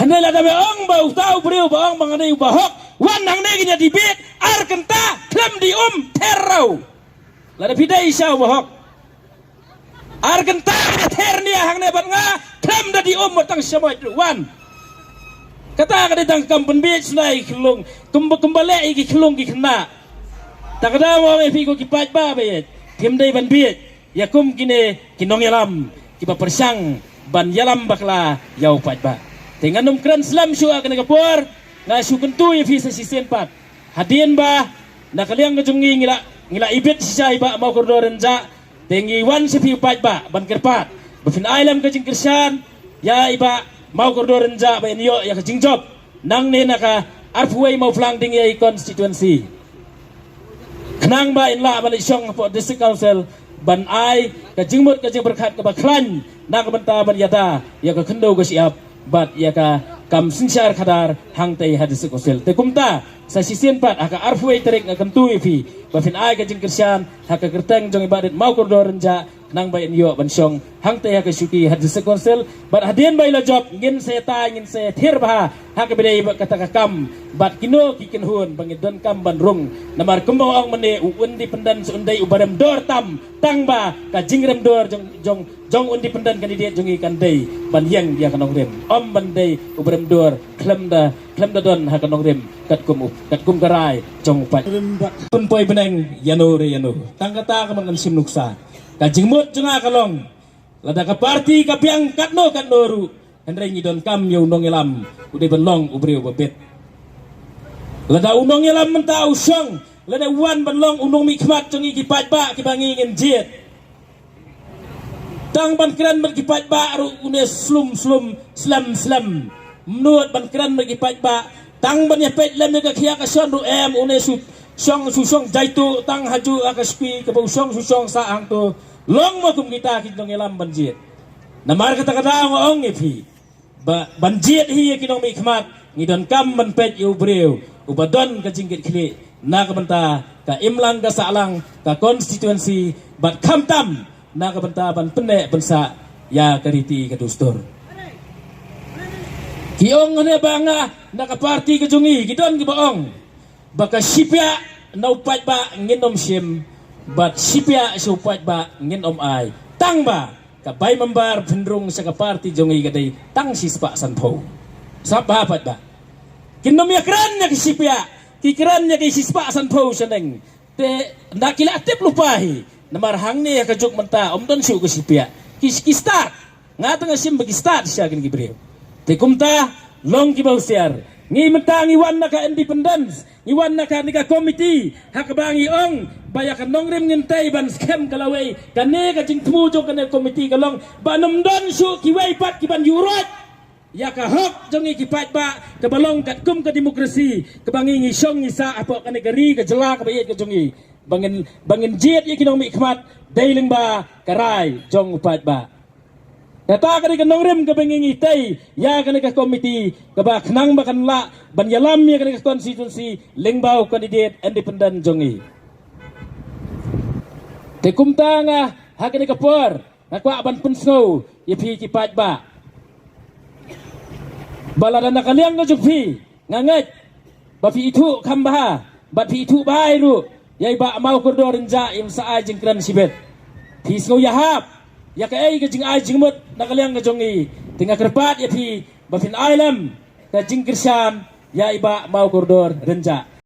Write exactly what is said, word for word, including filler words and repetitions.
Nde lada ba ong ba uta u briew ba ong ba nga dei u bahok, wan hangne ngin ïa debate ar kynta khlem da um ther raw. Lada phi dei sha u bahok, ar kynta ngin ïa ther nia hangne bad nga khlem da um, tang sha mot ruh wan. Kata ka dei tang kam pynbiej shuh ïa ki khyllung, kumba kumba leh ïa ki khyllung ki khynnah. Ta ka daw mo, ïa phi ko ki paidbah ba ïeit, phim dei ban biej ïa kum kine ki nongïalam kiba pyrshang ban ïalam bakla ïa u paidbah. Te ngan ym kren slem shuh ha kane ka por, nga shu kyntu ïa phi sa shisien pat. Hadien ba na ka liang ka jong ngi ngi la, ngi la ibit shisha i Bah Mawkordor Rynjah, te ngi wan sha phi u paidbah ban kyrpad ba phin ai lem ka jingkyrshan ïa i Bah Mawkordor Rynjah ba in ïoh ïa ka jingjop nangne na ka arphew wei Mawphlang Ding ïa i constituency, khnang ba in lah ban leit shong hapoh District Council ban ai ka jingmut ka jingpyrkhat kaba khlaiñ na ka bynta ban ïada ïa ka khyndew ka shyiap bad ïa ka kam synshar khadar hangtei ha District Council. Te kumta sa shisien pat ha ka arphew wei tarik nga kyntu ïa phi ba phin ai ka jingkyrshan ha ka kyrteng jong i Bah Rit Mawkordor Rynjah, khnang ba in ïoh ban shong hangtei ha ka shuki ha District Council. Bad hadien ba i la jop ngin sa ïatai, ngin sa ïathir bha ha kaba dei bad kata ka kam bad kino ki kynhun ba ngin donkam ban rung. Namar kumba ong mynne, u independent un dei uba rem dor tam, tang ba ka jingrem dor jong, jong, jong u independent candidate jong ngi kan dei ban ïeng ïa ka nongrim, ym ban dei uba rem dor khlem da, khlem da don ha ka nongrim katkum u, katkum ka rai jong u paid. Pynpoi bneng ïano re ïano. Tang kata ka man kan shim nuksa. Ka jingmut jong nga ka long, lada ka party ka biang katno katno ruh, hynrei ngi donkam ïa u nongïalam u dei ban long u briew ba bit. Lada u nongïalam mynta u shong, lada u wan ban long u nongmihkhmat jong ngi ki paidbah kiba ngi ngin jied. Tang ban kren bad ki paidbah ruh une slum slum, slem slem. Mynta ban kren bad ki paidbah, tang ban ïa peit lem ïa ka khia ka shon ruh em, une shu shong, shu shong jaitu tang haju ha ka spi kaba u shong, shu shong sa hangto. Long mo kum kita ki nongïalam ban jied. Namar kata ka daw nga ong ïa phi ba ban jied hi ïa ki nongmihkhmat, ngi donkam ban peit ïa u briew uba don ka jingkitkhlieh na ka bynta ka imlang ka sahlang ka constituency, bad khamtam na ka bynta ban pynneh pynsah ïa ka riti ka dustur. Ki ong ne ba nga na ka party ka jong ngi, ki don kiba ong ba ka shipiah na u paidbah ngin ym shim, bad shipiah sha u paidbah ngin ym ai. Tang ba ka bai member pynrung sha ka party jong ngi ka dei tang shispah sanphew. Sngap bha paidbah. Kin ym ïa kren ïa ki shipiah, ki kren ïa ki shispah sanphew shaneng. Te nda ki la tip lypa hi. Namar hangne ha ka juk mynta ym don shuh ka shipiah. Ki, ki stad. Nga tang nga shim ba ki stad shisha kine ki briew. Te kumta long kiba husiar. Ngi mynta ngi wan na ka independence, ngi wan na kane ka committee ha kaba ngi ong ba ïa ka nongrim ngin tei ban skhem ka lawei. Kane ka jingthmu jong kane ka committee ka long ba ym don shuh kiwei pat kiban ïuhroit ïa ka hok jong ngi ki paidbah kaba long katkum ka demokrasi kaba ngi ngi shong ngi sah hapoh kane ka ri ka jylla kaba ïeit ka jong ngi. Ba ngin, ba ngin jied ïa ki nongmihkhmat dei lyngba ka rai jong u paidbah. Kata ka dei ka nongrim kaba ngi ngi tei ïa kane ka committee kaba khnang ba kan lah ban ïalam ïa kane ka constituency lyngba u candidate independent jong ngi. Te kumta nga ha kane ka por nga kwah ban pynsngew ïa phi ki paidbah ba lada na ka liang ka jong phi nga ngeit ba phi ithuh kham bha, bad phi ithuh bha ruh ïa i Bah Mawkordor Rynjah im sa ai jingkren shibit. Phi sngew ïahap ïa kaei ka jingai jingmut na ka liang ka jong ngi. Te nga kyrpad ïa phi ba phin ai lem ka jingkyrshan ïa i Bah Mawkordor Rynjah.